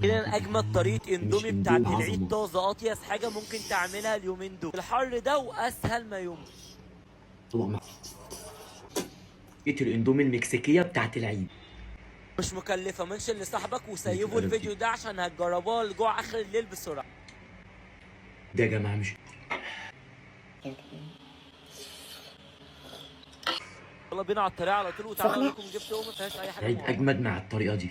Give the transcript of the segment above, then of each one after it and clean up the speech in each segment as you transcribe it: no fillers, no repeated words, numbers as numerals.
كده اجمد طريقه اندومي مش بتاعت اندومي العيد عظمة. طازة، اطيس حاجة ممكن تعملها اليومين دول الحر ده واسهل ما يمكن. طبعا طريقة الاندومي المكسيكية بتاعت العيد مش مكلفة، mention لصاحبك وسيبوا الفيديو ده عشان هتجربوها الجوع اخر الليل بسرعة. ده يا جماعة مش يلا بينا على الطريقة على طول، وتعالوا اقول لكم جبت ايه ما فيهاش اي حاجة. العيد اجمد مع الطريقة دي.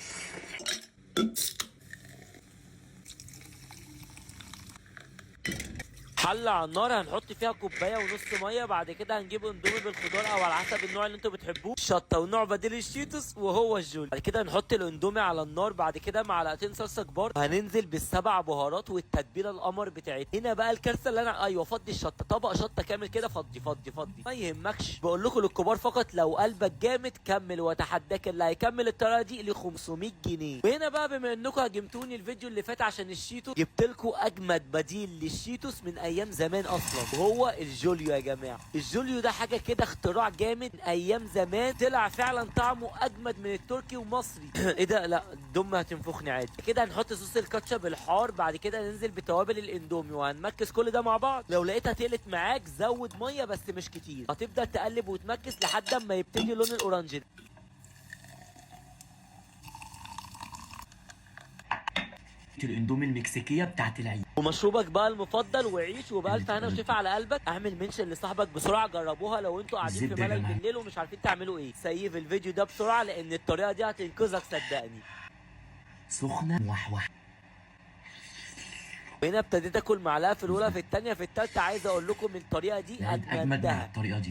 حلة على النار هنحط فيها كوباية ونص مية، بعد كده هنجيب اندومي بالخضار او على حسب النوع اللي انتوا بتحبوه، شطه ونوع بديل الشيتوس وهو الجولي. بعد كده هنحط الاندومي على النار، بعد كده معلقتين صلصه كبار، هننزل بالسبع بهارات والتتبيله القمر بتاعتنا. هنا بقى الكارثة اللي انا ايوه فضي الشطه، طبق شطه كامل كده، فضي فضي فضي ما يهمكش، بقول لكم للكبار فقط، لو قلبك جامد كمل، واتحداك اللي هيكمل الطريقة دي ل 500 جنيه. وهنا بقى بما انكم هاجمتوني الفيديو اللي فات عشان الشيتوس، جبت لكم اجمد بديل للشيتوس من ايام زمان اصلا، وهو الجوليو يا جماعة. الجوليو ده حاجة كده اختراع جامد من ايام زمان، طلع فعلا طعمه اجمد من التركي ومصري. ايه ده؟ لا الدم هتنفخني عادي. كده هنحط صوص الكاتشب الحار، بعد كده ننزل بتوابل الاندومي وهنمكس كل ده مع بعض. لو لقيتها تقلت معاك زود مية بس مش كتير، هتبدا تقلب وتمكس لحد اما يبتدي لون ال orange ده. الاندومي المكسيكية بتاعت العيد. ومشروبك بقى المفضل، وعيش وبألف هنا وشفا على قلبك. اعمل mention لصاحبك بسرعة، جربوها لو انتوا قاعدين في الزبدة يا ملل جماعة. بالليل ومش عارفين تعملوا ايه. save الفيديو ده بسرعة لان الطريقة دي هتنقذك صدقني. سخنة موحوحة. وهنا ابتديت اكل معلقه في الاولى في الثانية في الثالثة. عايز اقول لكم الطريقة دي العيد اجمد مع اجمدها. الطريقة دي.